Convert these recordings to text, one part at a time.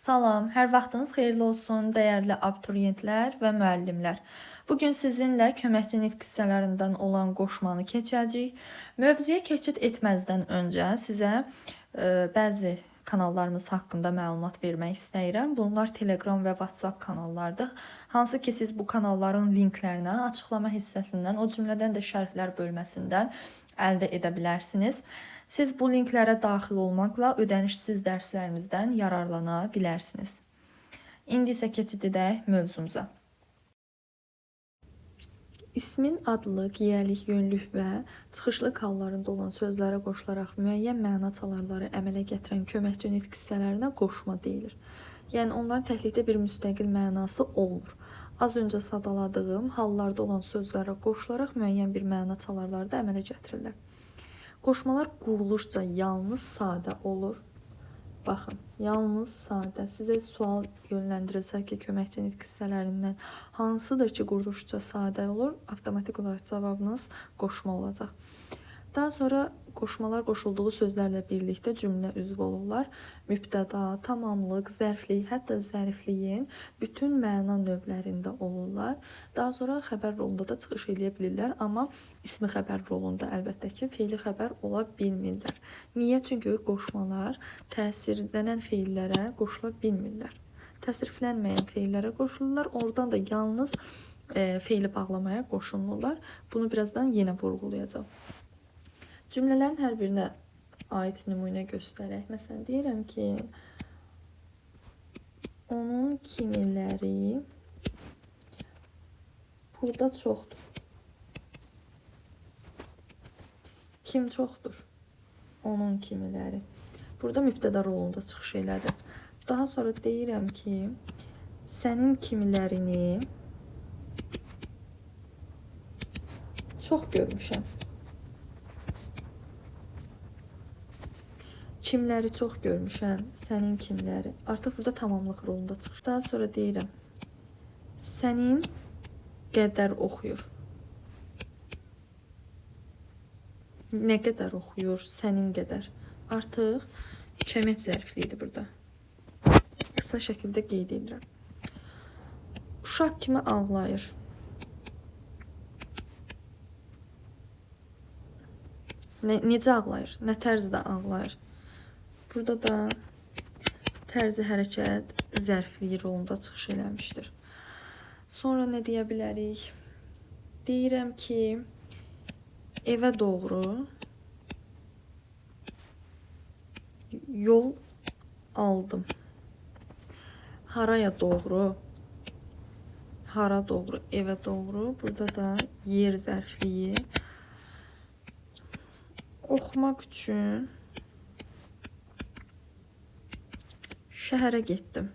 Salam, hər vaxtınız xeyirli olsun, dəyərli abituriyentlər və müəllimlər. Bugün sizinlə köməkçi nitq hissələrindən olan qoşmanı keçəcəyik. Mövzuya keçid etməzdən öncə sizə bəzi kanallarımız haqqında məlumat vermək istəyirəm. Bunlar Telegram və WhatsApp kanallardır. Hansı ki siz bu kanalların linklərini açıqlama hissəsindən, o cümlədən də şərhlər bölməsindən əldə edə bilərsiniz. Siz bu linklərə daxil olmaqla ödənişsiz dərslərimizdən yararlana bilərsiniz. İndi isə keçid edək mövzumuza. İsmin adlıq, yiyəlik, yönlük və çıxışlıq hallarında olan sözlərə qoşularaq müəyyən məna çalarları əmələ gətirən köməkçi nitq hissələrinə qoşma deyilir. Yəni onların təklikdə bir müstəqil mənası olmur. Az öncə sadaladığım hallarda olan sözlərə qoşularaq müəyyən bir məna çalarları da əmələ gətirirlər. Qoşmalar quruluşca yalnız sadə olur. Baxın, yalnız sadə. Sizə sual yönləndirilsə ki, köməkçi nitq hissələrindən hansıdır ki, quruluşca sadə olur, avtomatik olaraq cavabınız qoşma olacaq. Daha sonra qoşmalar qoşulduğu sözlərlə birlikdə cümlə üzvü olurlar. Mübtəda, tamamlıq, zərflik, hətta zərfliyin bütün məna növlərində olurlar. Daha sonra xəbər rolunda da çıxış eləyə bilirlər, amma ismi xəbər rolunda əlbəttə ki, feili xəbər ola bilmirlər. Niyə? Çünki qoşmalar təsirlənən feillərə qoşula bilmirlər. Təsirlənməyən feillərə qoşulurlar. Oradan da yalnız feili bağlamaya qoşulurlar. Bunu birazdan yenə vurğulayacağam. Cümlələrin hər birinə aid nümunə göstərək. Məsələn, deyirəm ki, onun kimiləri burada çoxdur. Kim çoxdur? Onun kimiləri. Burada mübtəda rolunda çıxış elədi. Daha sonra deyirəm ki, sənin kimilərini çox görmüşəm. Kimləri çox görmüşəm, sənin kimləri. Artıq burada tamamlıq rolunda çıxır. Daha sonra deyirəm, sənin qədər oxuyur. Nə qədər oxuyur? Sənin qədər. Artıq kəmiyyət zərfliyidir burada. Qısa şəkildə qeyd edirəm. Uşaq kimi ağlayır. Necə ağlayır? Nə tərzdə ağlayır? Burada da tərzi hərəkət zərfliyi rolunda çıxış eləmişdir. Sonra nə deyə bilərik? Deyirəm ki, evə doğru yol aldım. Haraya doğru? Hara doğru? Evə doğru. Burada da yer zərfliyi. Oxumaq üçün şəhərə getdim.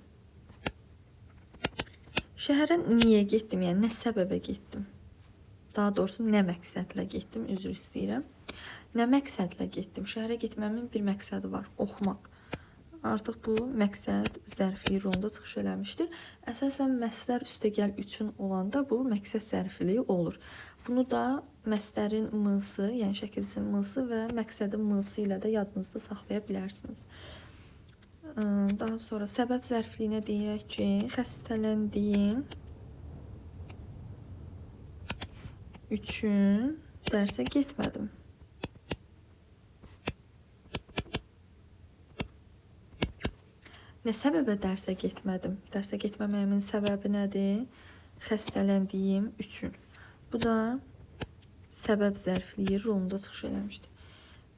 Şəhərə niyə getdim? Yəni nə səbəbə getdim? Daha doğrusu nə məqsədlə getdim? Üzr istəyirəm. Nə məqsədlə getdim? Şəhərə getməmin bir məqsədi var. Oxumaq. Artıq bu məqsəd zərfliyi rolunda çıxış eləmişdir. Əsasən məslər üstəgəl üçün olanda bu məqsəd zərfliyi olur. Bunu da məslərin m-sı, yəni şəkilçinin m-sı və məqsədin m-sı ilə də yadınızda saxlaya bilərsiniz. Daha sonra səbəb zərfliyinə deyək ki, xəstələndiyim üçün dərsə getmədim. Nə səbəbə dərsə getmədim? Dərsə getməməyimin səbəbi nədir? Xəstələndiyim üçün. Bu da səbəb zərfliyi rolunda çıxış eləmişdir.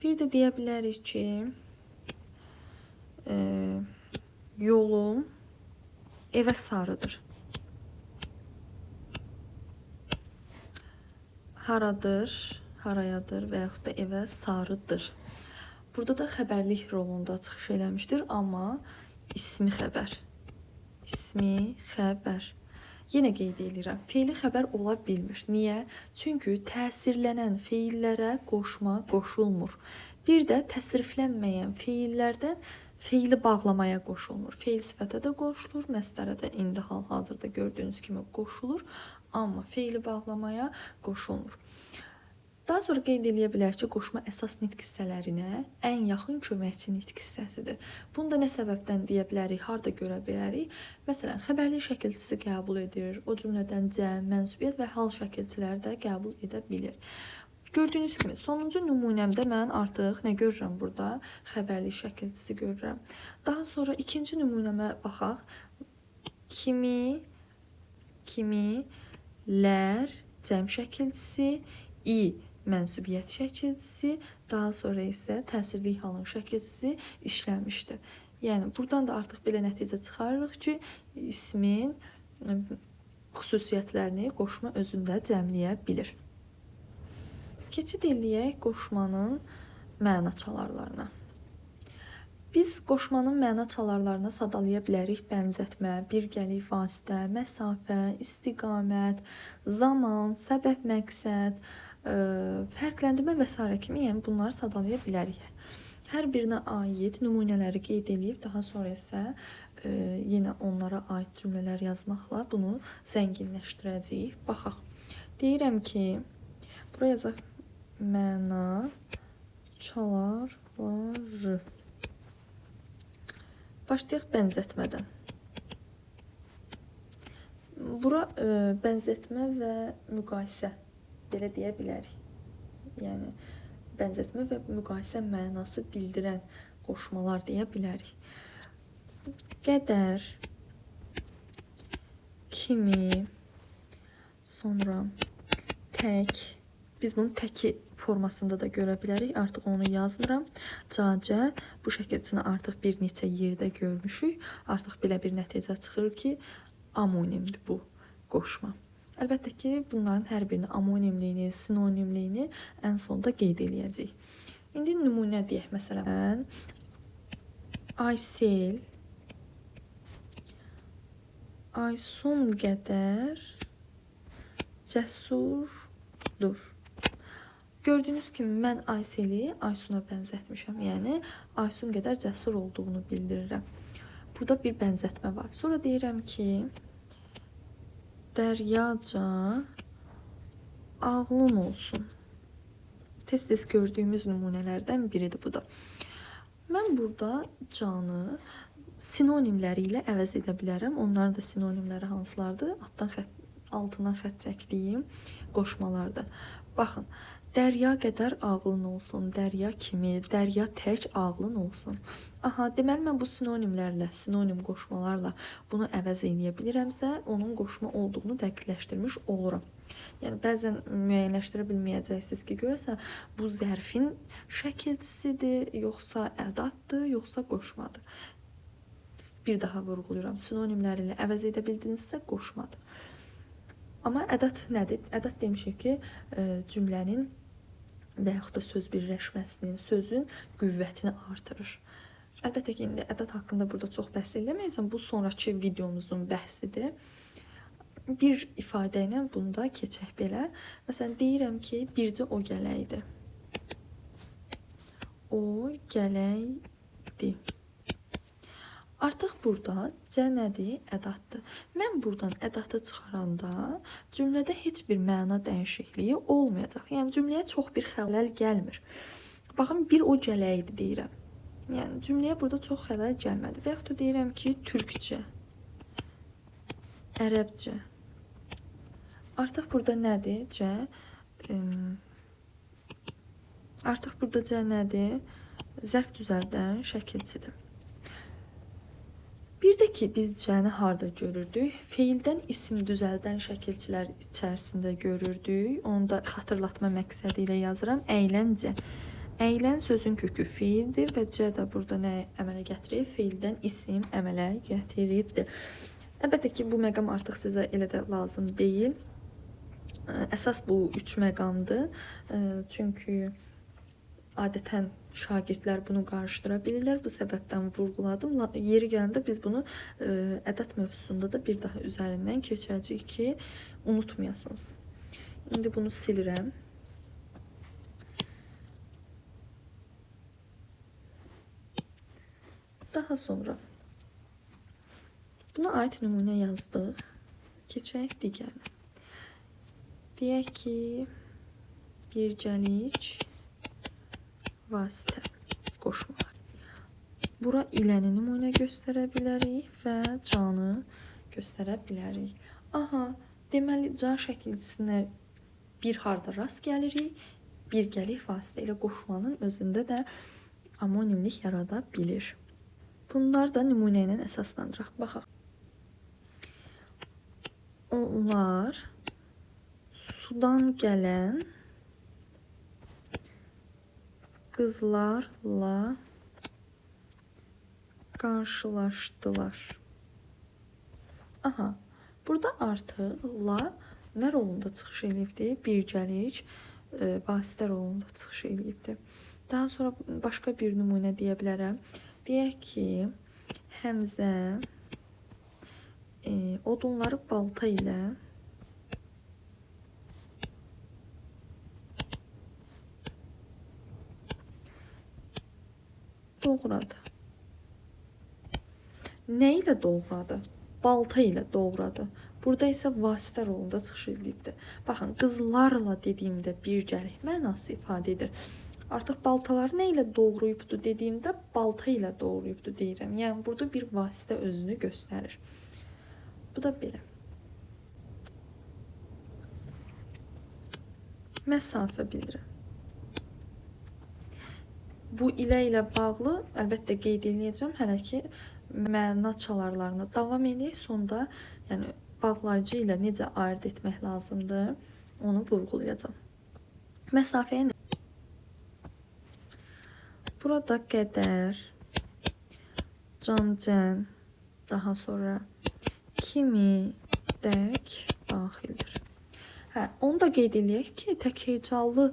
Bir də deyə bilərik ki, yolum evə sarıdır. Haradır, harayadır və yaxud da evə sarıdır. Burada da xəbərlik rolunda çıxış eləmişdir, amma ismi xəbər. İsmi xəbər. Yenə qeyd edirəm, feili xəbər ola bilmir. Niyə? Çünki təsirlənən feillərə qoşma qoşulmur. Bir də təsriflənməyən feillərdən feili bağlamaya qoşulmur. Feil sifətə də qoşulur, məslərə də indi hal-hazırda gördüyünüz kimi qoşulur, amma feili bağlamaya qoşulmur. Daha sonra qeyd eləyə bilər ki, qoşma əsas nitq hissələrinə ən yaxın köməkçi nitq hissəsidir. Bunu da nə səbəbdən deyə bilərik, harda görə bilərik? Məsələn, xəbərlik şəkilçisi qəbul edir, o cümlədən cəm, mənsubiyyət və hal şəkilçiləri də qəbul edə bilir. Gördüyünüz kimi, sonuncu nümunəmdə mən artıq nə görürəm burada? Xəbərlik şəkilçisi görürəm. Daha sonra ikinci nümunəmə baxaq. Kimi, kimi, lər, cəm şəkilçisi, i, mənsubiyyət şəkilçisi, daha sonra isə təsirli halın şəkilçisi işlənmişdir. Yəni, buradan da artıq belə nəticə çıxarırıq ki, ismin xüsusiyyətlərini qoşma özündə cəmləyə bilir. Keçid eləyək qoşmanın məna çalarlarına. Biz qoşmanın məna çalarlarına sadalaya bilərik bənzətmə, birgəlik vasitə, məsafə, istiqamət, zaman, səbəb, məqsəd, fərqləndirmə və sairə kimi, yəni bunları sadalaya bilərik. Hər birinə aid nümunələri qeyd eləyib, daha sonra isə yenə onlara aid cümlələr yazmaqla bunu zənginləşdirəcəyik. Baxaq. Deyirəm ki, bura yazaq məna çalarları. Başlayaq bənzətmədən. Bura bənzətmə və müqayisə belə deyə bilərik. Yəni, bənzətmə və müqayisə mənası bildirən qoşmalar deyə bilərik. Qədər, kimi, sonra tək. Biz bunu təki formasında da görə bilərik. Artıq onu yazmıram. Cacə, bu şəkilçini artıq bir neçə yerdə görmüşük. Artıq belə bir nəticə çıxır ki, amonimdir bu qoşma. Əlbəttə ki, bunların hər birini amonimliyini, sinonimliyini ən sonda qeyd eləyəcəyik. İndi nümunə deyək. Məsələn, Aysel Aysun qədər cəsurdur. Gördüyünüz kimi mən Ayseli Aysuna bənzətmişəm. Yəni, Aysun qədər cəsur olduğunu bildirirəm. Burada bir bənzətmə var. Sonra deyirəm ki, dəryaca ağlın olsun. Tez-tez gördüyümüz nümunələrdən biridir bu da. Mən burada canı sinonimləri ilə əvəz edə bilərəm. Onların da sinonimləri hansılardır? Altından xətt çəkdiyim qoşmalardır. Baxın, dərya qədər ağlın olsun, dərya kimi, dərya tək ağlın olsun. Aha, deməli mən bu sinonimlərlə, sinonim qoşmalarla bunu əvəz eləyə bilirəmsə, onun qoşma olduğunu dəqiqləşdirmiş oluram. Yəni, bəzən müəyyənləşdirə bilməyəcəksiniz ki, görəsən bu zərfin şəkilçisidir, yoxsa ədaddır, yoxsa qoşmadır. Bir daha vurğuluyuram, sinonimləri ilə əvəz edə bildinizsə qoşmadır. Amma ədad nədir? Ədad demişik ki, cümlənin və yaxud da söz birləşməsinin, sözün qüvvətini artırır. Əlbəttə ki, indi ədad haqqında burada çox bəhs eləməyəcəm. Bu sonrakı videomuzun bəhsidir. Bir ifadə ilə bunu da keçək belə. Məsələn, deyirəm ki, bircə o gələydi. O gələydi. Artıq burada C nədir? Ədaddır. Mən buradan ədatı çıxaranda cümlədə heç bir məna dəyişikliyi olmayacaq. Yəni, cümləyə çox bir xələl gəlmir. Baxın, bir o gələydi deyirəm. Yəni, cümləyə burada çox xələl gəlmədi. Və yaxud da deyirəm ki, türkcə, ərəbcə. Artıq burada nədir? C. Artıq burada C nədir? Zərf düzəldən şəkilçidir. Bir də ki, biz C-ni harda görürdük? Feildən isim düzəldən şəkilçilər içərisində görürdük. Onu da xatırlatma məqsədi ilə yazıram. Əyləncə. Əylən sözün kökü feildir və C də burada nə əmələ gətirib? Feildən isim əmələ gətiribdir. Əlbəttə ki, bu məqam artıq sizə elə də lazım deyil. Əsas bu 3 məqamdır. Çünki adətən şagirdlər bunu qarışdıra bilirlər. Bu səbəbdən vurğuladım. Yeri gələndə biz bunu ədad mövzusunda da bir daha üzərindən keçəcəyik ki, unutmayasınız. İndi bunu silirəm. Daha sonra buna aid nümunə yazdıq. Keçək digərinə. Deyək ki, Bircəlik vasitə qoşmalar. Bura iləni nümunə göstərə bilərik və canı göstərə bilərik. Aha, deməli ca şəkilçisinə bir harda rast gəlirik. Birgəlik vasitə ilə qoşmanın özündə də amonimlik yarada bilir. Bunlar da nümunə ilə əsaslandıraq. Baxaq. Onlar sudan gələn qızlarla qarşılaşdılar. Aha, burada artıq la nə rolunda çıxış eləyibdi? Bircəlik vasitə rolunda çıxış eləyibdi. Daha sonra başqa bir nümunə deyə bilərəm. Deyək ki, Həmzə odunları balta ilə doğradı. Nə ilə doğradı? Balta ilə doğradı. Burada isə vasitə rolunda çıxış edibdir. Baxın, qızlarla dediyimdə bircəlik mənası ifadə edir. Artıq baltaları nə ilə doğrayıbdı dediyimdə balta ilə doğrayıbdı deyirəm. Yəni burada bir vasitə özünü göstərir. Bu da belə. Məsafə bildirir. Bu ilə ilə bağlı əlbəttə qeyd eləyəcəm. Hələ ki məna çalarlarına davam edək. Sonda yəni bağlayıcı ilə necə ayırd etmək lazımdır, onu vurğulayacağam. Məsafəyə nə? Burada qədər, can-cən, daha sonra kimi, dək daxildir. Hə, onu da qeyd eləyək ki, tək hecalı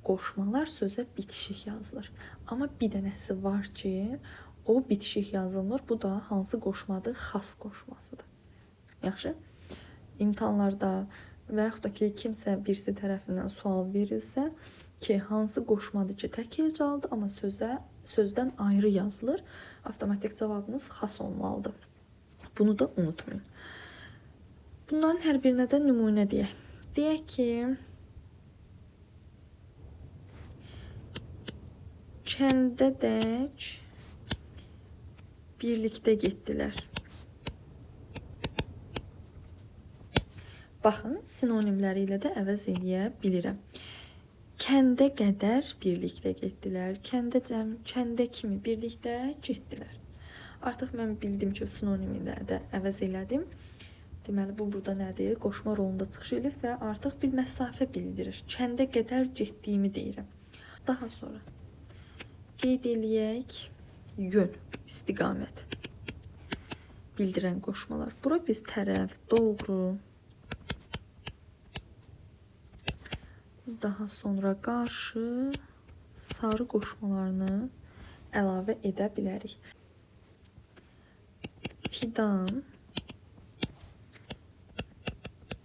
qoşmalar sözə bitişik yazılır. Amma bir dənəsi var ki, o bitişik yazılmır. Bu da hansı qoşmadır? Xas qoşmasıdır. Yaxşı? İmtahanlarda və yaxud da ki, kimsə birisi tərəfindən sual verilsə ki, hansı qoşmadır ki, tək hecalıdır, amma sözdən ayrı yazılır, avtomatik cavabınız xas olmalıdır. Bunu da unutmayın. Bunların hər birinə də nümunə deyək. Deyək ki, kəndədək birlikdə getdilər. Baxın, sinonimləri ilə də əvəz eləyə bilirəm. Kəndə qədər birlikdə getdilər. Kəndə cəm, kəndə kimi birlikdə getdilər. Artıq mən bildim ki, sinonimi ilə də əvəz elədim. Deməli, bu burada nədir? Qoşma rolunda çıxış edir və artıq bir məsafə bildirir. Kəndə qədər getdiyimi deyirəm. Daha sonra qeyd eləyək yön, istiqamət bildirən qoşmalar. Bura biz tərəf, doğru, daha sonra qarşı, sarı qoşmalarını əlavə edə bilərik. Fidan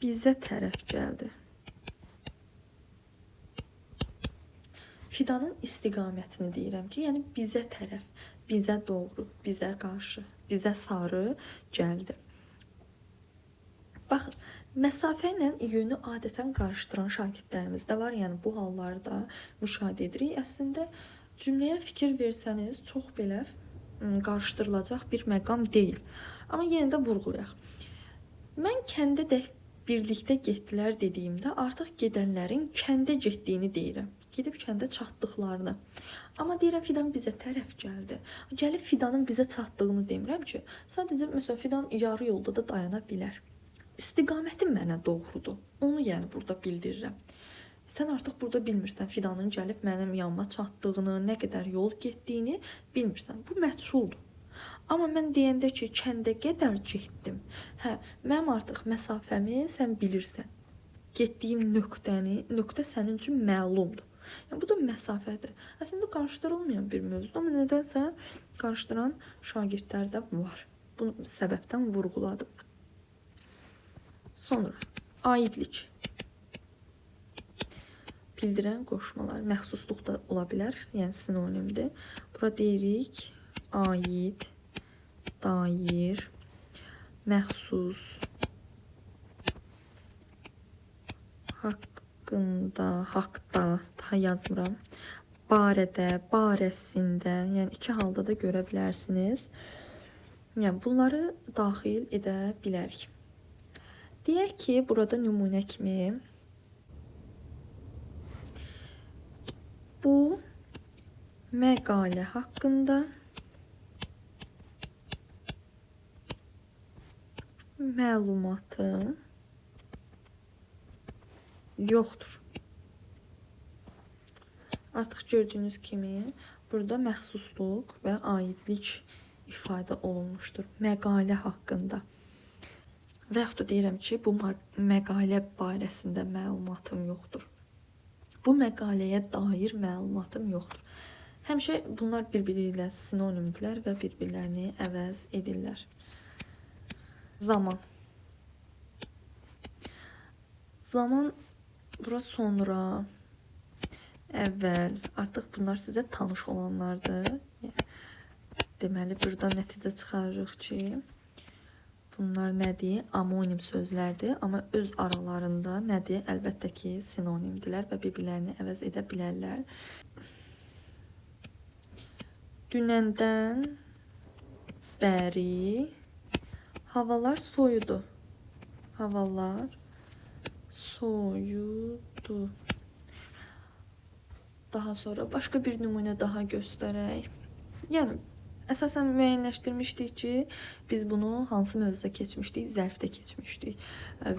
bizə tərəf gəldi. Fidanın istiqamətini deyirəm ki, yəni bizə tərəf, bizə doğru, bizə qarşı, bizə sarı gəldi. Baxın, məsafə ilə yönü adətən qarışdıran şagirdlərimiz də var. Yəni bu hallarda müşahidə edirik. Əslində cümləyə fikir versəniz çox belə qarışdırılacaq bir məqam deyil. Amma yenə də vurğulayaq. Mən kəndə dək birlikdə getdilər dediyimdə artıq gedənlərin kəndə getdiyini deyirəm. Gedib kəndə çatdıqlarını. Amma deyirəm Fidan bizə tərəf gəldi. Gəlib Fidanın bizə çatdığını demirəm ki, sadəcə məsələn Fidan yarı yolda da dayana bilər. İstiqaməti mənə doğrudur. Onu yəni burada bildirirəm. Sən artıq burada bilmirsən Fidanın gəlib mənim yanıma çatdığını, nə qədər yol getdiyini bilmirsən. Bu məchuldur. Amma mən deyəndə ki, kəndə qədər getdim. Hə, mənim artıq məsafəmi sən bilirsən. Getdiyim nöqtəni, nöqtə sənin üçün məlumdur. Yəni bu da məsafədir. Əslində qarışdırılmayan bir mövzudur, amma nədənsə qarışdıran şagirdlər də var. Bunu səbəbdən vurğuladım. Sonra aidlik bildirən qoşmalar, məxsusluq da ola bilər, yəni sinonimdir. Bura deyirik aid, dair, məxsus, Haqqında, haqda, daha yazmıram. Barədə, barəsində, yəni iki halda da görə bilərsiniz. Yəni bunları daxil edə bilərik. Deyək ki, burada nümunə kimi bu məqalə haqqında məlumatım yoxdur. Artıq gördüyünüz kimi burada məxsusluq və aidlik ifadə olunmuşdur məqalə haqqında. Və yaxud da deyirəm ki, bu məqalə barəsində məlumatım yoxdur. Bu məqaləyə dair məlumatım yoxdur. Həmişə bunlar bir-biri ilə sinonimdirlər və bir-birlərini əvəz edirlər. Zaman. Zaman bura sonra, əvvəl, artıq bunlar sizə tanış olanlardır. Deməli, burada nəticə çıxarırıq ki, bunlar nədir? Amonim sözlərdir, amma öz aralarında nədir? Əlbəttə ki, sinonimdirlər və bir-birlərini əvəz edə bilərlər. Dünəndən bəri havalar soyudu. Havalar soyudu. Daha sonra başqa bir nümunə daha göstərək. Yəni, əsasən müəyyənləşdirmişdik ki, biz bunu hansı mövzuda keçmişdik? Zərfdə keçmişdik.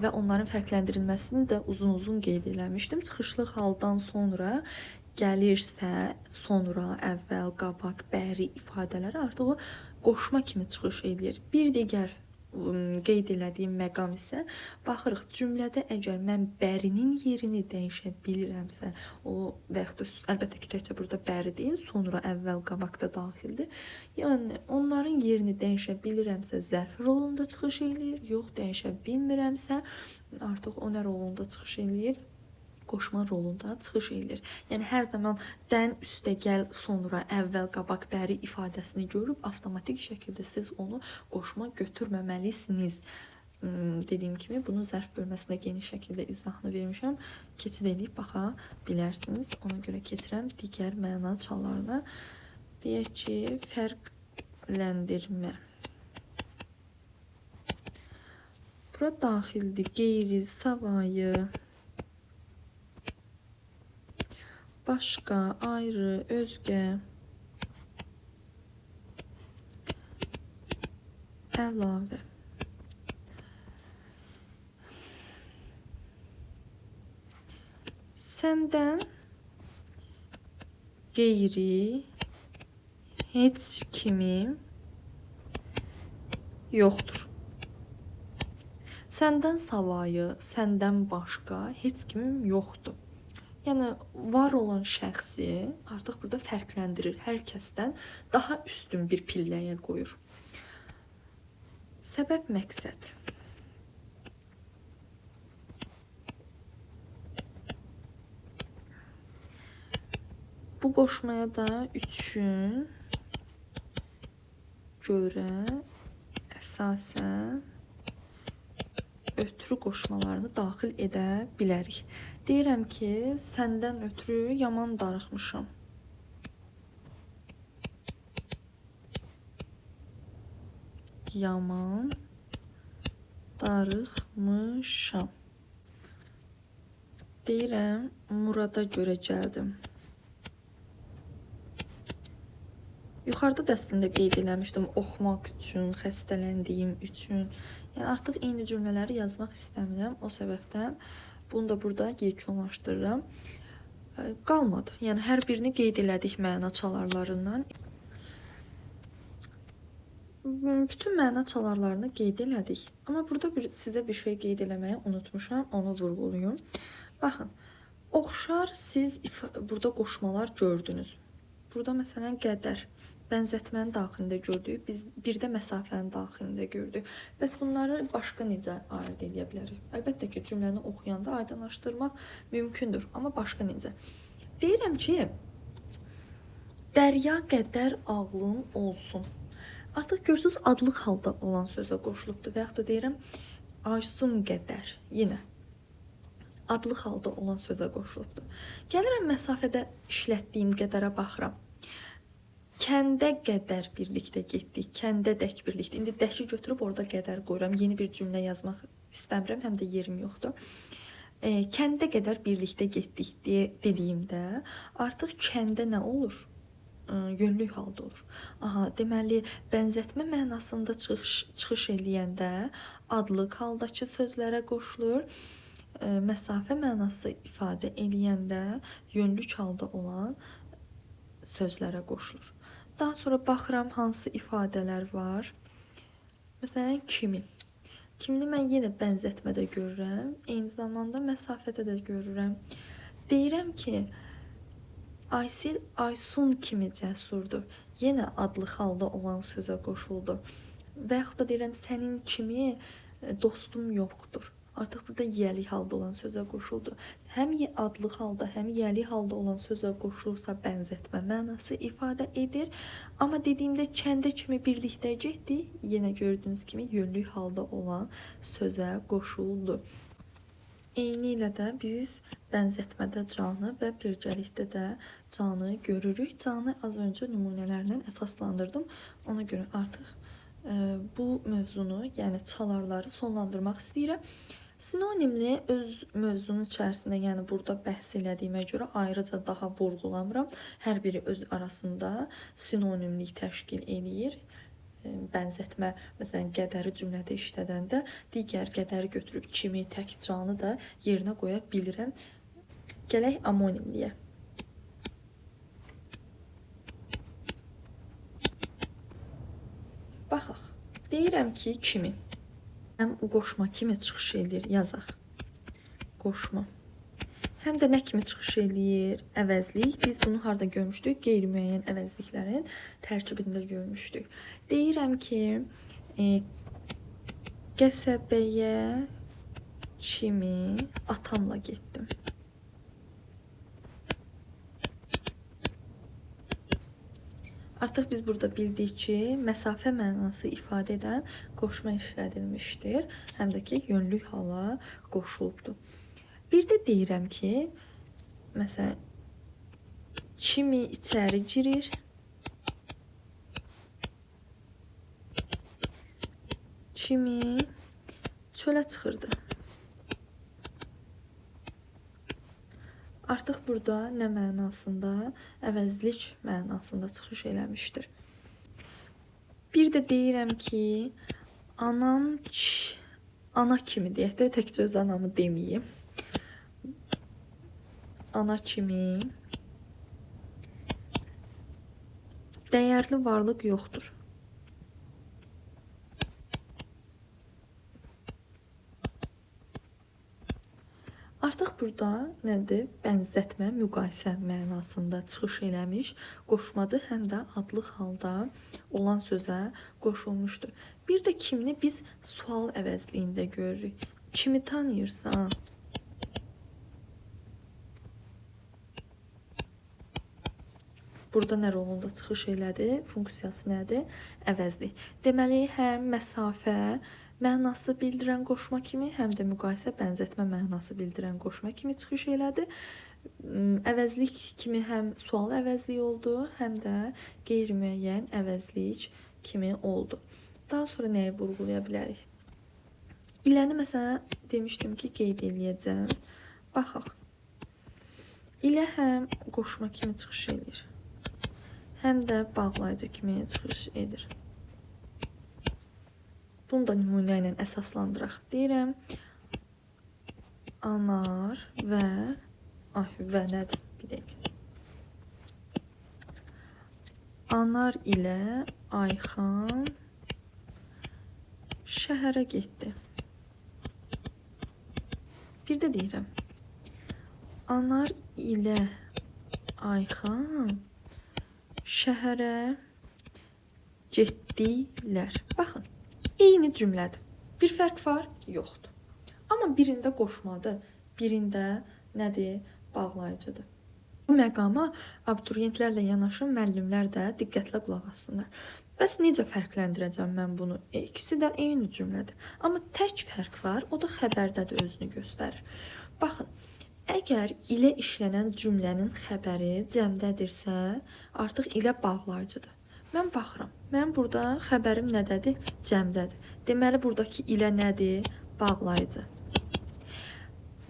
Və onların fərqləndirilməsini də uzun-uzun qeyd eləmişdim. Çıxışlı haldan sonra gəlirsə, sonra, əvvəl, qabaq, bəri ifadələri artıq o qoşma kimi çıxış edir. Bir digər qeyd elədiyim məqam isə baxırıq cümlədə əgər mən bərinin yerini dəyişə bilirəmsə, o və yaxud da əlbəttə ki, təkcə burada bəri deyil, sonra, əvvəl, qabaq da daxildir. Yəni onların yerini dəyişə bilirəmsə zərf rolunda çıxış eləyir, yox dəyişə bilmirəmsə artıq o nə rolunda çıxış eləyir? Qoşma rolunda çıxış eləyir. Yəni hər zaman dən üstə gəl, sonra, əvvəl, qabaq, bəri ifadəsini görüb avtomatik şəkildə siz onu qoşma götürməməlisiniz. Dediyim kimi bunu zərf bölməsində geniş şəkildə izahını vermişəm. Keçid edib baxa bilərsiniz. Ona görə keçirəm digər məna çalarına. Deyək ki, fərqləndirmə. Bura daxildir qeyri, savayı, başqa, ayrı, özgə, əlavə. Səndən qeyri heç kimim yoxdur. Səndən savayı, səndən başqa heç kimim yoxdur. Yəni, var olan şəxsi artıq burada fərqləndirir. Hər kəsdən daha üstün bir pilləyə qoyur. Səbəb, məqsəd. Bu qoşmaya da üçün, görə, əsasən ötürü qoşmalarını daxil edə bilərik. Deyirəm ki, səndən ötürü yaman darıxmışam. Yaman darıxmışam. Deyirəm, Murada görə gəldim. Yuxarıda da əslində qeyd eləmişdim, oxumaq üçün, xəstələndiyim üçün. Yəni, artıq eyni cümlələri yazmaq istəmirəm. O səbəbdən bunu da burada yekunlaşdırıram. Qalmadı. Yəni, hər birini qeyd elədik məna çalarlarından. Bütün məna çalarlarını qeyd elədik. Amma burada sizə bir şey qeyd eləməyi unutmuşam, onu vurğulayım. Baxın, oxşar siz burada qoşmalar gördünüz. Burada məsələn qədər, bənzətmənin daxilində gördük, biz bir də məsafənin daxilində gördük. Bəs bunları başqa necə ayırd edə bilərik? Əlbəttə ki, cümləni oxuyanda aydınlaşdırmaq mümkündür, amma başqa necə? Deyirəm ki, dərya qədər ağlın olsun. Artıq görürsünüz, adlıq halda olan sözə qoşulubdur. Və yaxud da deyirəm, Aysun qədər, yenə. Adlıq halda olan sözə qoşulubdur. Gəlirəm məsafədə işlətdiyim qədərə baxıram. Kəndə qədər birlikdə getdik, kəndə dək birlikdə. İndi dəki götürüb orada qədər qoyuram. Yeni bir cümlə yazmaq istəmirəm, həm də yerim yoxdur. Kəndə qədər birlikdə getdik deyə dediyimdə artıq kəndə nə olur? Yönlük halda olur. Aha, deməli bənzətmə mənasında çıxış eləyəndə adlıq haldakı sözlərə qoşulur. Məsafə mənası ifadə eləyəndə yönlük halda olan sözlərə qoşulur. Daha sonra baxıram hansı ifadələr var. Məsələn, kimi. Kimini mən yenə bənzətmədə görürəm, eyni zamanda məsafədə də görürəm. Deyirəm ki, Aysil Aysun kimi cəsurdur. Yenə adlıq halda olan sözə qoşuldu. Və yaxud da deyirəm, sənin kimi dostum yoxdur. Artıq burada yiyəlik halda olan sözə qoşuldu. Həm adlıq halda, həm yiyəlik halda olan sözə qoşulursa bənzətmə mənası ifadə edir. Amma dediyimdə kəndə kimi birlikdə getdik, yenə gördüyünüz kimi yönlük halda olan sözə qoşuldu. Eyni ilə də biz bənzətmədə canı və birgəlikdə də canı görürük. Canı az öncə nümunələrlə əsaslandırdım. Ona görə artıq bu mövzunu, yəni çalarları sonlandırmaq istəyirəm. Sinonimli öz mövzunun içərisində, yəni burada bəhs elədiyimə görə ayrıca daha vurğulamıram. Hər biri öz arasında sinonimlik təşkil eləyir. Bənzətmə, məsələn, qədəri cümlədə işlədəndə digər qədəri götürüb kimi, tək canı da yerinə qoya bilirəm. Gələk amonimliyə. Baxaq. Deyirəm ki, kimi. Həm qoşma kimi çıxış eləyir, yazaq. Qoşma. Həm də nə kimi çıxış eləyir? Əvəzlik. Biz bunu harada görmüşdük? Qeyri-müəyyən əvəzliklərin tərkibində görmüşdük. Deyirəm ki, qəsəbəyə kimi atamla getdim. Artıq biz burada bildik ki, məsafə mənası ifadə edən qoşma işlədilmişdir. Həm də ki, yönlük hala qoşulubdur. Bir də deyirəm ki, məsələn, kimi içəri girir, kimi çölə çıxırdı. Artıq burada nə mənasında? Əvəzlik mənasında çıxış eləmişdir. Bir də deyirəm ki, anam ana kimi deyək də, təkcə öz anamı deməyim. Ana kimi dəyərli varlıq yoxdur. Artıq burada nədir? Bənzətmə, müqayisə mənasında çıxış eləmiş qoşmadır, həm də adlıq halda olan sözə qoşulmuşdur. Bir də kimini biz sual əvəzliyində görürük. Kimi tanıyırsan? Burada nə rolunda çıxış elədi? Funksiyası nədir? Əvəzlik. Deməli, həm məsafə mənası bildirən qoşma kimi, həm də müqayisə, bənzətmə mənası bildirən qoşma kimi çıxış elədi. Əvəzlik kimi həm sual əvəzliyi oldu, həm də qeyri-müəyyən əvəzlik kimi oldu. Daha sonra nəyi vurğulaya bilərik? İləni məsələn demişdim ki, qeyd eləyəcəm. Baxaq. İlə həm qoşma kimi çıxış edir, həm də bağlayıcı kimi çıxış edir. Bunu da nümunə ilə əsaslandıraq. Deyirəm, anar və... Ay, və nədir? Bir dəqiqə. Anar ilə Ayxan şəhərə getdi. Bir də deyirəm, Anar ilə Ayxan şəhərə getdilər. Baxın. Eyni cümlədir. Bir fərq var? Yoxdur. Amma birində qoşmadır, birində nədir? Bağlayıcıdır. Bu məqama abituriyentlərlə yanaşı müəllimlər də diqqətlə qulaq assınlar. Bəs necə fərqləndirəcəm mən bunu? İkisi də eyni cümlədir. Amma tək fərq var, o da xəbərdədir, özünü göstərir. Baxın, əgər ilə işlənən cümlənin xəbəri cəmdədirsə, artıq ilə bağlayıcıdır. Mən baxıram. Mənim burada xəbərim nədədir? Cəmdədir. Deməli, buradakı ilə nədir? Bağlayıcı.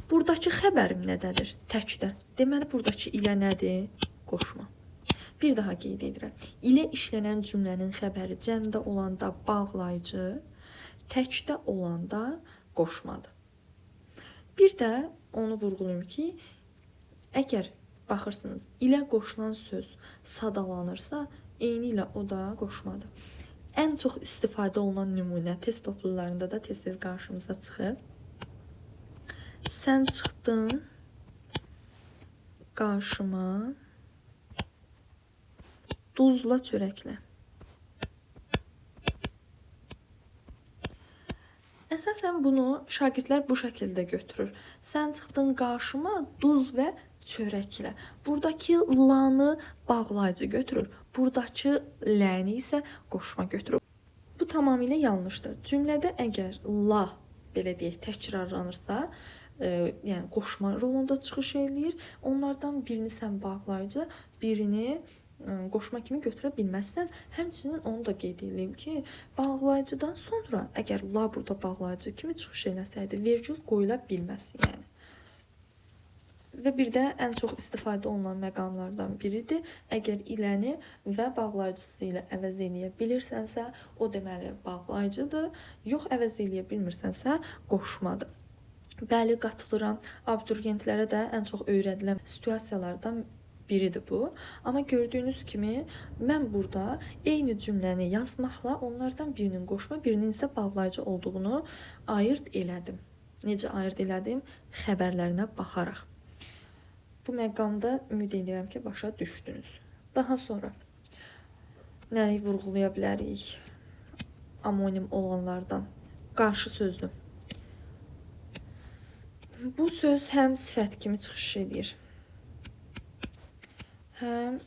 Buradakı xəbərim nədədir? Təkdə. Deməli, buradakı ilə nədir? Qoşma. Bir daha qeyd edirəm. İlə işlənən cümlənin xəbəri cəmdə olanda bağlayıcı, təkdə olanda qoşmadır. Bir də onu vurğulayım ki, əgər baxırsınız, ilə qoşulan söz sadalanırsa, eyni ilə o da qoşmadır. Ən çox istifadə olunan nümunə test toplularında da tez-tez qarşımıza çıxır. Sən çıxdın qarşıma duzla çörəklə. Əsasən bunu şagirdlər bu şəkildə götürür. Sən çıxdın qarşıma duz və çörəklə. Buradakı lanı bağlayıcı götürür. Buradakı ləni isə qoşma götürür. Bu tamamilə yanlışdır. Cümlədə əgər la, belə deyək, təkrarlanırsa, yəni qoşma rolunda çıxış eləyir. Onlardan birini sən bağlayıcı, birini qoşma kimi götürə bilməzsən. Həmçinin onu da qeyd edeyim ki, bağlayıcıdan sonra əgər la burada bağlayıcı kimi çıxış eləsəydi, vergül qoyula bilməz yəni. Və bir də ən çox istifadə olunan məqamlardan biridir. Əgər iləni və bağlayıcısı ilə əvəz eləyə bilirsənsə, o deməli bağlayıcıdır. Yox, əvəz eləyə bilmirsənsə, qoşmadır. Bəli, qatılıram. Abituriyentlərə də ən çox öyrədilən situasiyalardan biridir bu. Amma gördüyünüz kimi mən burada eyni cümləni yazmaqla onlardan birinin qoşma, birinin isə bağlayıcı olduğunu ayırd elədim. Necə ayırd elədim? Xəbərlərinə baxaraq. Bu məqamda ümid edirəm ki, başa düşdünüz. Daha sonra nəyi vurğulaya bilərik amonim olanlardan? Qarşı sözlü. Bu söz həm sifət kimi çıxış edir, həm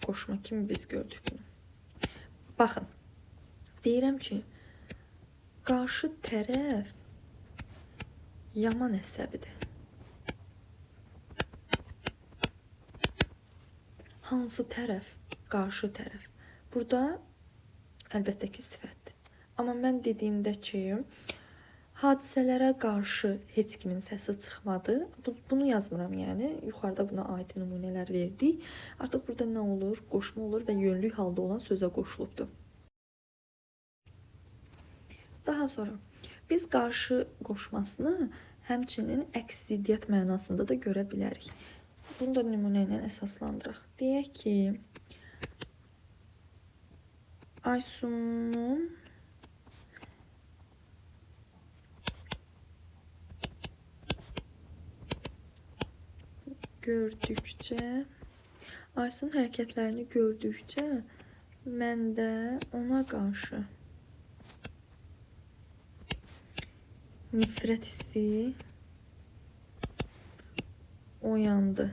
qoşma kimi biz gördük bunu. Baxın, deyirəm ki, qarşı tərəf yaman əsəbidir. Hansı tərəf? Qarşı tərəf. Burada əlbəttə ki, sifətdir. Amma mən dediyimdə ki, hadisələrə qarşı heç kimin səsi çıxmadı. Bunu yazmıram yəni. Yuxarıda buna aid nümunələr verdik. Artıq burada nə olur? Qoşma olur və yönlük halda olan sözə qoşulubdur. Daha sonra biz qarşı qoşmasını həmçinin əks ziddiyyət mənasında da görə bilərik. Bunu da nümunə ilə əsaslandıraq. Deyək ki, Aysunun gördükcə, Aysunun hərəkətlərini gördükcə məndə ona qarşı nifrət hissi oyandı.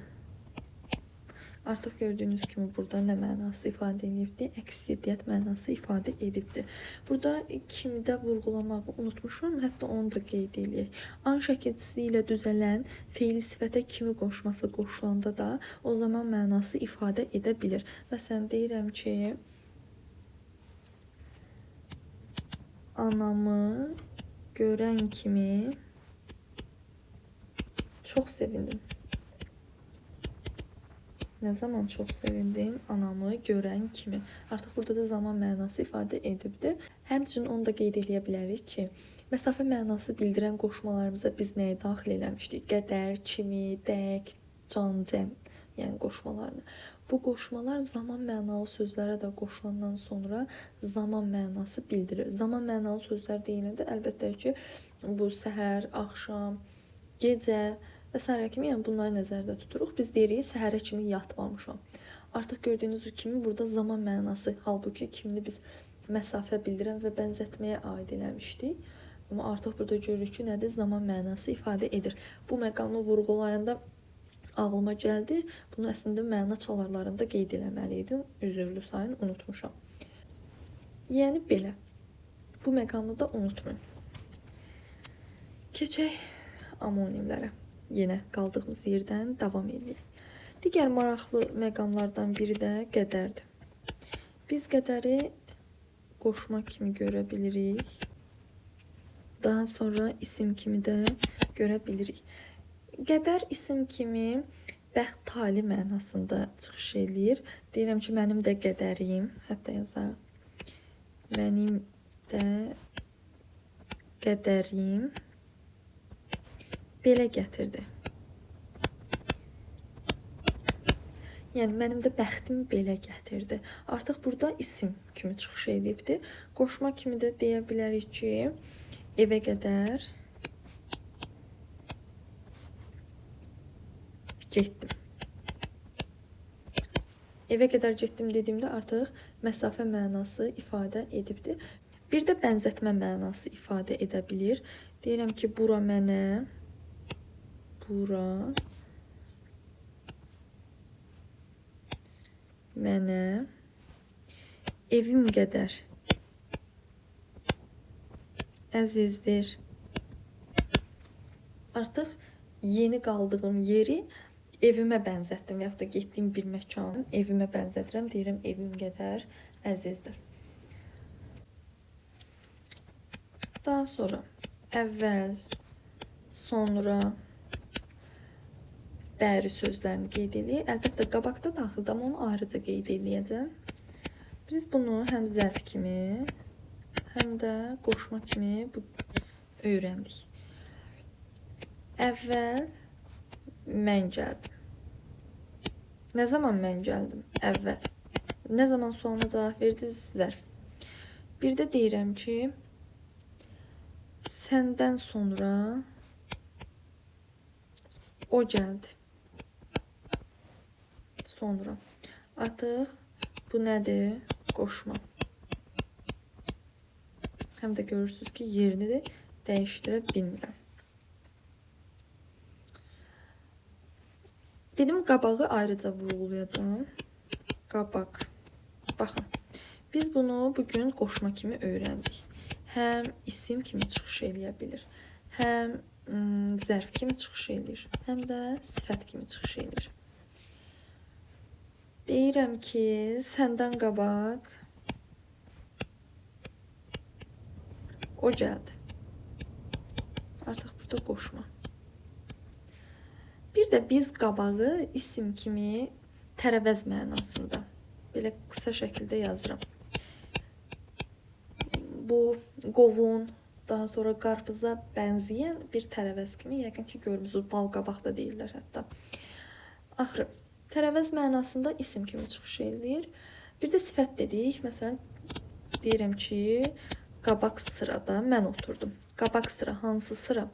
Artıq gördüyünüz kimi burada nə mənası ifadə edibdir? Əks ziddiyyət mənası ifadə edibdir. Burada kimdə vurğulamağı unutmuşam, hətta onu da qeyd eləyək. An şəkilçisi ilə düzələn feili sifətə kimi qoşması qoşulanda da o zaman mənası ifadə edə bilir. Məsələn, deyirəm ki, anamı görən kimi çox sevindim. Nə zaman çox sevindim? Anamı görən kimi. Artıq burada da zaman mənası ifadə edibdir. Həmçinin onu da qeyd eləyə bilərik ki, məsafə mənası bildirən qoşmalarımıza biz nəyi daxil eləmişdik? Qədər, kimi, dək, can, cən, yəni qoşmalarını. Bu qoşmalar zaman mənalı sözlərə də qoşulandan sonra zaman mənası bildirir. Zaman mənalı sözlər deyiləndə əlbəttə ki, bu səhər, axşam, gecə və sairə kimi, yəni bunları nəzərdə tuturuq. Biz deyirik, səhərə kimi yatmamışam. Artıq gördüyünüz kimi burada zaman mənası, halbuki kimini biz məsafə bildirən və bənzətməyə aid eləmişdik. Amma artıq burada görürük ki, nədir? Zaman mənası ifadə edir. Bu məqamı vurğulayanda ağlıma gəldi. Bunu əslində məna çalarlarında qeyd eləməli idim. Üzürlü sayın, unutmuşam. Yəni belə. Bu məqamı da unutmayın. Keçək Omonimlərə. Yenə qaldığımız yerdən davam edirik. Digər maraqlı məqamlardan biri də qədərdir. Biz qədəri qoşma kimi görə bilirik. Daha sonra isim kimi də görə bilirik. Qədər isim kimi bəxt tali mənasında çıxış eləyir. Deyirəm ki, mənim də qədərim, hətta yazaq. Mənim də qədərim belə gətirdi. Yəni mənim də bəxtim belə gətirdi. Artıq burada isim kimi çıxış edibdir. Qoşma kimi də deyə bilərik ki, evə qədər getdim. Evə qədər getdim dediyimdə artıq məsafə mənası ifadə edibdir. Bir də bənzətmə mənası ifadə edə bilir. Deyirəm ki, bura mənə, bura mənə evim qədər əzizdir. Artıq yeni qaldığım yeri evimə bənzətdim və yaxud da getdiyim bir məkanı evimə bənzədirəm. Deyirəm evim qədər əzizdir. Daha sonra əvvəl, sonra, bəri sözlərini qeyd edirik. Əlbəttə qabaqda daxildir, amma onu ayrıca qeyd edəcəm. Biz bunu həm zərf kimi, həm də qoşma kimi öyrəndik. Əvvəl mən gəldim. Nə zaman mən gəldim? Əvvəl. Nə zaman sualına cavab verdiniz? Zərf. Bir də deyirəm ki, səndən sonra o gəldi. Sonra. Artıq bu nədir? Qoşma. Həm də görürsünüz ki, yerini də dəyişdirə bilmirəm. Dedim, qabağı ayrıca vurğulayacağam. Qabaq. Baxın, biz bunu bugün qoşma kimi öyrəndik. Həm isim kimi çıxış eləyə bilir, həm zərf kimi çıxış eləyir, həm də sifət kimi çıxış eləyir. Deyirəm ki, səndən qabaq o gəldi. Artıq burada qoşma. Bir də biz qabağı isim kimi tərəvəz mənasında belə qısa şəkildə yazıram. Bu qovun, daha sonra qarpıza bənzəyən bir tərəvəz kimi yəqin ki görmüsünüz, bal qabaq da deyirlər hətta. Axırı, tərəvəz mənasında isim kimi çıxış eləyir. Bir də sifət dedik. Məsələn, deyirəm ki, qabaq sırada mən oturdum. Qabaq sıra, hansı sıra?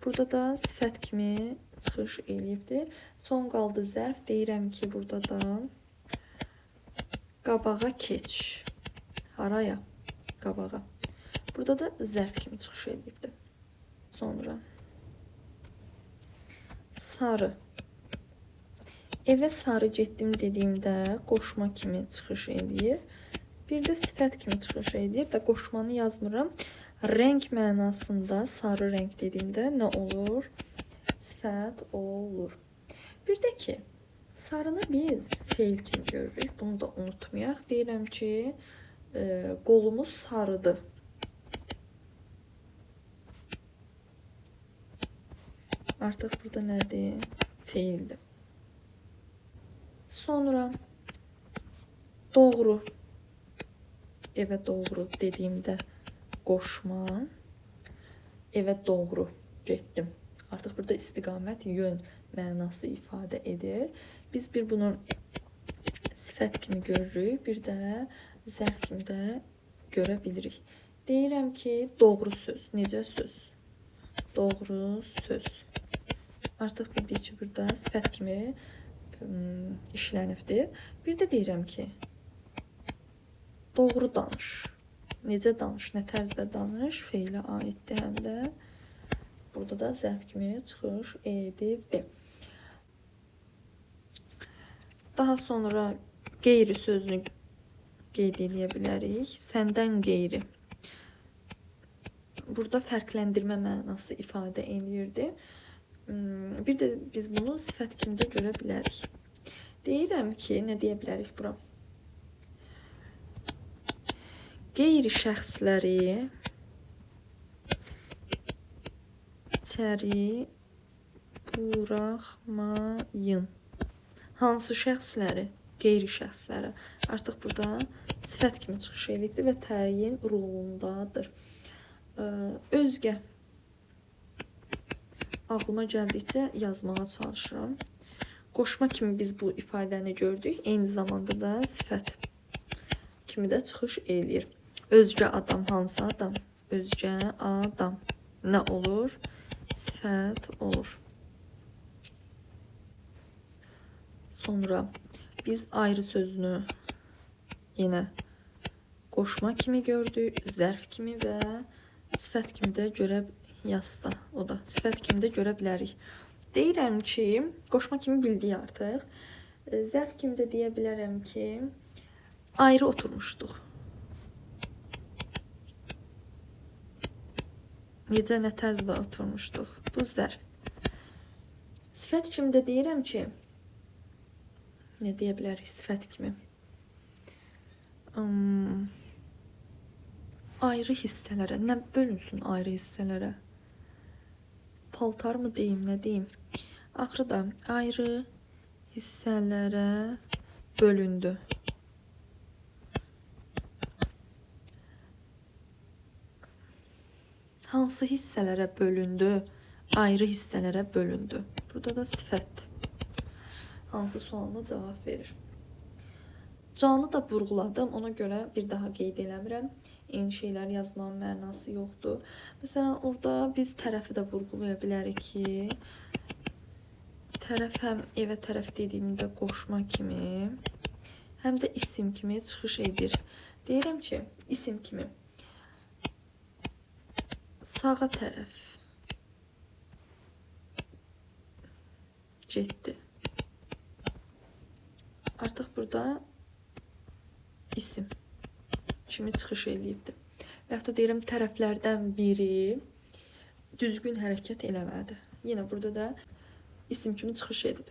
Burada da sifət kimi çıxış eləyibdir. Son qaldı zərf. Deyirəm ki, burada da qabağa keç. Haraya? Qabağa. Burada da zərf kimi çıxış eləyibdir. Sonra sarı. Evə sarı getdim dediyimdə qoşma kimi çıxış eləyir. Bir də sifət kimi çıxış eləyir. Da qoşmanı yazmıram. Rəng mənasında sarı rəng dediyimdə nə olur? Sifət olur. Bir də ki, sarını biz feil kimi görürük. Bunu da unutmayaq. Deyirəm ki, qolumuz sarıdır. Artıq burada nədir? Feildir. Sonra doğru. Evə doğru dediyimdə qoşma. Evə doğru getdim. Artıq burada istiqamət, yön mənası ifadə edir. Biz bir bunu sifət kimi görürük, bir də zərf kimi də görə bilirik. Deyirəm ki, doğru söz. Necə söz? Doğru söz. Artıq bildik ki, burada sifət kimi işlənibdir. Bir də deyirəm ki, doğru danış. Necə danış, nə tərzdə danış, feilə aiddir həm də. Burada da zərf kimi çıxış edibdir. Daha sonra qeyri sözünü qeyd edə bilərik. Səndən qeyri. Burada fərqləndirmə mənası ifadə eləyirdi. Bir də biz bunu sifət kimi də görə bilərik. Deyirəm ki, nə deyə bilərik bura? Qeyri şəxsləri içəri buraxmayın. Hansı şəxsləri? Qeyri şəxsləri. Artıq burada sifət kimi çıxış eləyibdir və təyin rolundadır. Özgə. Ağlıma gəldikcə yazmağa çalışıram. Qoşma kimi biz bu ifadəni gördük. Eyni zamanda da sifət kimi də çıxış eləyir. Özgə adam hansı adam? Özgə adam. Nə olur? Sifət olur. Sonra biz ayrı sözünü yenə qoşma kimi gördük, zərf kimi və sifət kimi də görə yazsa, o da sifət kimi də görə bilərik. Deyirəm ki, qoşma kimi bildik artıq. Zərf kimi də deyə bilərəm ki, ayrı oturmuşduq. Necə, nə tərzdə oturmuşduq? Bu zərf. Sifət kimi də deyirəm ki, nə deyə bilərik sifət kimi? Ayrı hissələrə, nə bölünsün ayrı hissələrə? Paltar mı deyim, nə deyim? Axırı da ayrı hissələrə bölündü. Hansı hissələrə bölündü? Ayrı hissələrə bölündü. Burada da sifət. Hansı sualına cavab verir? Canı da vurğuladım. Ona görə bir daha qeyd eləmirəm. Eyni şeylər yazmağın mənası yoxdur. Məsələn, orada biz tərəfi də vurğulaya bilərik ki, tərəf həm evə tərəf dediyimdə qoşma kimi, həm də isim kimi çıxış edir. Deyirəm ki, isim kimi sağa tərəf getdi. Artıq burada isim kimi çıxış eləyibdir. Və yaxud da deyirəm, tərəflərdən biri düzgün hərəkət eləmədi. Yenə burada da isim kimi çıxış edib.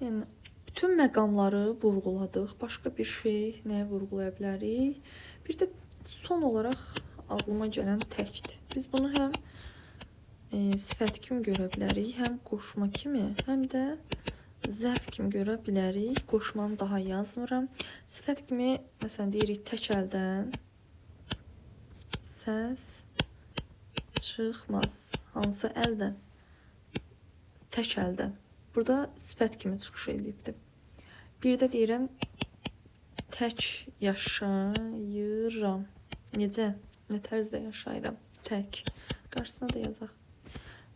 Yəni, bütün məqamları vurğuladıq. Başqa bir şey nəyə vurğulaya bilərik? Bir də son olaraq ağlıma gələn təkdir. Biz bunu həm sifət kimi görə bilərik, həm qoşma kimi, həm də zərf kimi görə bilərik. Qoşmanı daha yazmıram. Sifət kimi, məsələn, deyirik tək əldən səs çıxmaz. Hansı əldən? Tək əldən. Burada sifət kimi çıxış eləyibdir. Bir də deyirəm, tək yaşayıram. Necə? Nə tərzdə yaşayıram? Tək. Qarşısına da yazaq.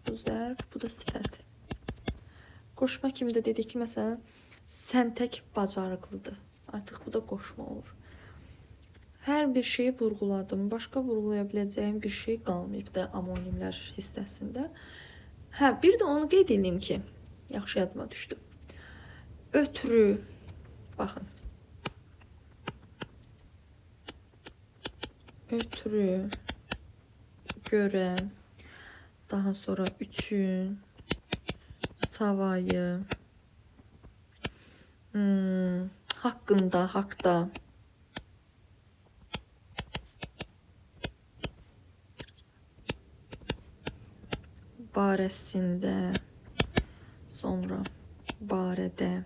Bu zərf, bu da sifət. Qoşma kimi də dedik ki, məsələn, sən tək bacarıqlıdır. Artıq bu da qoşma olur. Hər bir şeyi vurğuladım. Başqa vurğulaya biləcəyim bir şey qalmayıb da amonimlər hissəsində. Hə, bir də onu qeyd edeyim ki, yaxşı yadıma düşdü. Ötrü, baxın. Ötrü, görə, daha sonra üçün, savayı, haqqında, haqda, barəsində, sonra barədə,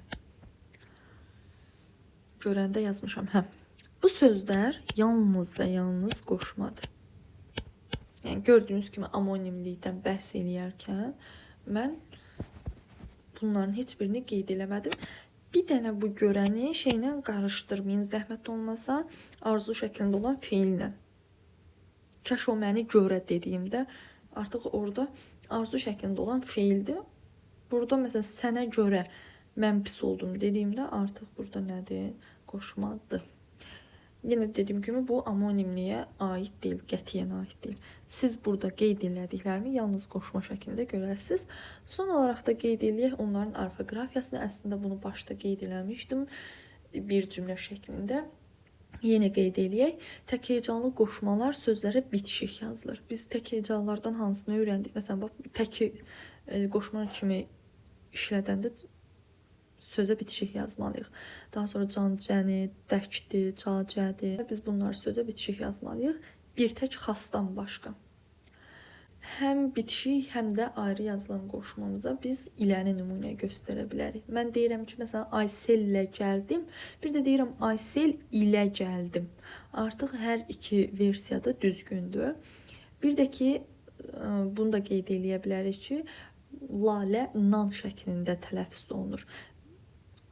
görəndə yazmışam. Hə. Bu sözlər yalnız və yalnız qoşmadır. Yəni, gördüyünüz kimi amonimlikdən bəhs eləyərkən mən bunların heç birini qeyd eləmədim. Bir dənə bu görəni şeylə qarışdırmayın, zəhmət olmasa arzu şəklində olan feillə. Kaş o məni görə dediyimdə artıq orada arzu şəklində olan feildir. Burada məsələn sənə görə mən pis oldum dediyimdə artıq burada nədir? Qoşmadır. Yenə dediyim kimi bu amonimliyə aid deyil, qətiyyən aid deyil. Siz burada qeyd elədiklərimi yalnız qoşma şəklində görəsiniz. Son olaraq da qeyd eləyək onların orfoqrafiyasını. Əslində bunu başda qeyd eləmişdim bir cümlə şəklində. Yenə qeyd eləyək, tək hecalı qoşmalar sözlərə bitişik yazılır. Biz tək hecalardan hansını öyrəndik? Məsələn, bax, tək qoşma kimi işlədəndə sözə bitişik yazmalıyıq. Daha sonra can, cəni, dəkdir, cacədir. Biz bunları sözə bitişik yazmalıyıq. Bir tək xasdan başqa. Həm bitişik, həm də ayrı yazılan qoşmamıza biz iləni nümunə göstərə bilərik. Mən deyirəm ki, məsələn, Aysellə gəldim. Bir də deyirəm Aysel ilə gəldim. Artıq hər iki versiyada düzgündür. Bir də ki, bunu da qeyd eləyə bilərik ki, lalə nan şəklində tələffüz olunur.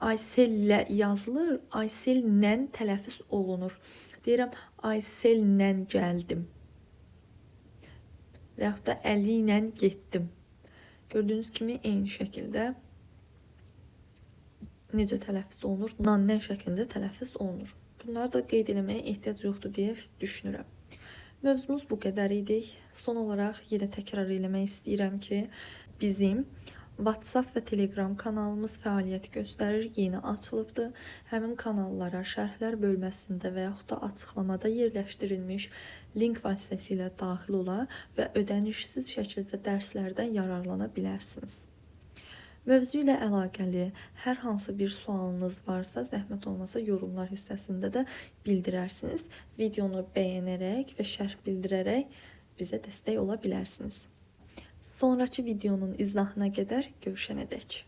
Aysellə yazılır, Aysellə tələffüz olunur. Deyirəm Aysellə gəldim. Və yaxud da əli ilə getdim. Gördüyünüz kimi eyni şəkildə necə tələffüz olunur? Nannən şəklində tələffüz olunur. Bunları da qeyd eləməyə ehtiyac yoxdur deyə düşünürəm. Mövzumuz bu qədər idi. Son olaraq yenə təkrar eləmək istəyirəm ki, bizim WhatsApp və Telegram kanalımız fəaliyyət göstərir, yeni açılıbdır. Həmin kanallara şərhlər bölməsində və yaxud da açıqlamada yerləşdirilmiş link vasitəsilə daxil ola və ödənişsiz şəkildə dərslərdən yararlana bilərsiniz. Mövzu ilə əlaqəli hər hansı bir sualınız varsa, zəhmət olmasa yorumlar hissəsində də bildirərsiniz. Videonu bəyənərək və şərh bildirərək bizə dəstək ola bilərsiniz. Sonrakı videonun izahına qədər görüşənədək.